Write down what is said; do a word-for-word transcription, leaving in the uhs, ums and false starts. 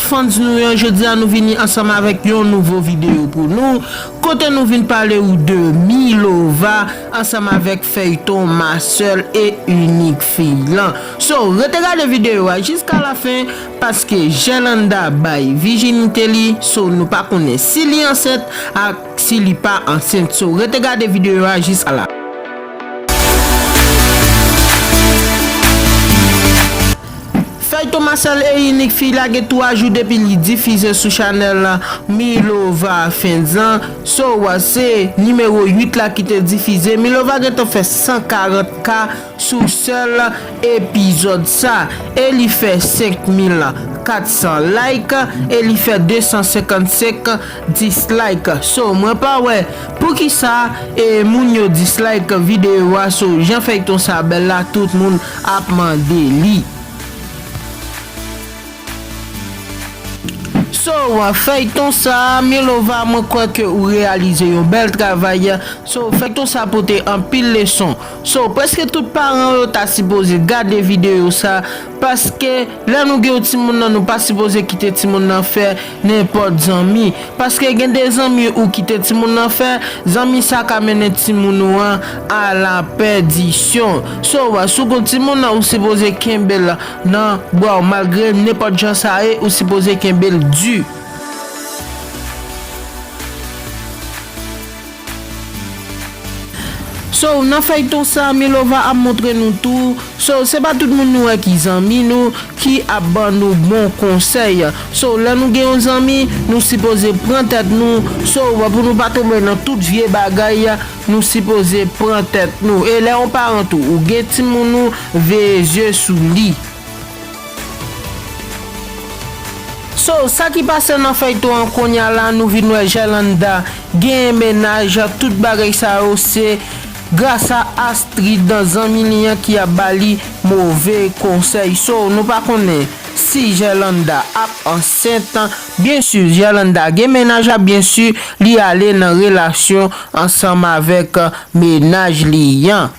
Fans nou yo, jodi a nou vini ansanm avèk yon nouvo videyo pou nou, kote nou vin pale ou de Milova ansanm avèk fèyton Ma Seule et Unique Fille lan. So, rete gade videyo a jiska lafen, paske Gerlanda bay vijinite li, so nou pa konnen si li ansent ak si li pa ansent. So, rete gade videyo a jiska la. Fèyton Ma Seule et Unique Fille la gen twa jou depi li difize sou chanèl Milova Fans lan. So, se nimewo uit la ki te difize. Milova gentan fè san karant K sou sèl epizòd sa. E li fè senk mil kat san like. E li fè de san senkannsenk dislike. So, mwen pa wè poukisa e moun yo dislike videyo a. So, jan fèyton sa bèl la, tout moun ap mande li. So, fèyton sa, Milova, mwen kwè ke ou reyalize yon bèl travay. So, fèyton sa pote anpil leson. So, prèske tout paran yo ta sipoze gade videyo sa, paske lè nou gen yon timoun nan, nou pa sipoze kite timoun nan fè nenpòt zanmi. Paske gen de zanmi ou kite timoun nan fè, zanmi sa ka mennen timoun ou an a la pèdisyon. So, si w gen timoun nan, ou sipoze kenbe l nan bra w, malgre nenpòt jan sa ye, ou sipoze kenbe l di. So, nan fèyton sa, Milova ap montre nou tou. So, se pa tout moun nou wè ki zanmi nou, ki ap ban nou bon konsèy. So, lè nou gen yon zanmi, nou sipoze pran tèt nou. So, pou nou pa tonbe nan tout vye bagay, nou sipoze pran tèt nou. E lè yon paran tou, ou gen timoun ou, veye zye sou li. So, sa ki pase nan fèyton an kounye a la, nou vin wè Gerlanda gen mennaj, tout bagay sa yo se gras a Astrid, zanmi li an, ki ap ba li move konsèy. So, nou pa konnen si Gerlanda ap ansent. Byen si, Gerlanda gen mennaj la, byen si, li ale nan relasyon ansanm avèk mennaj li an.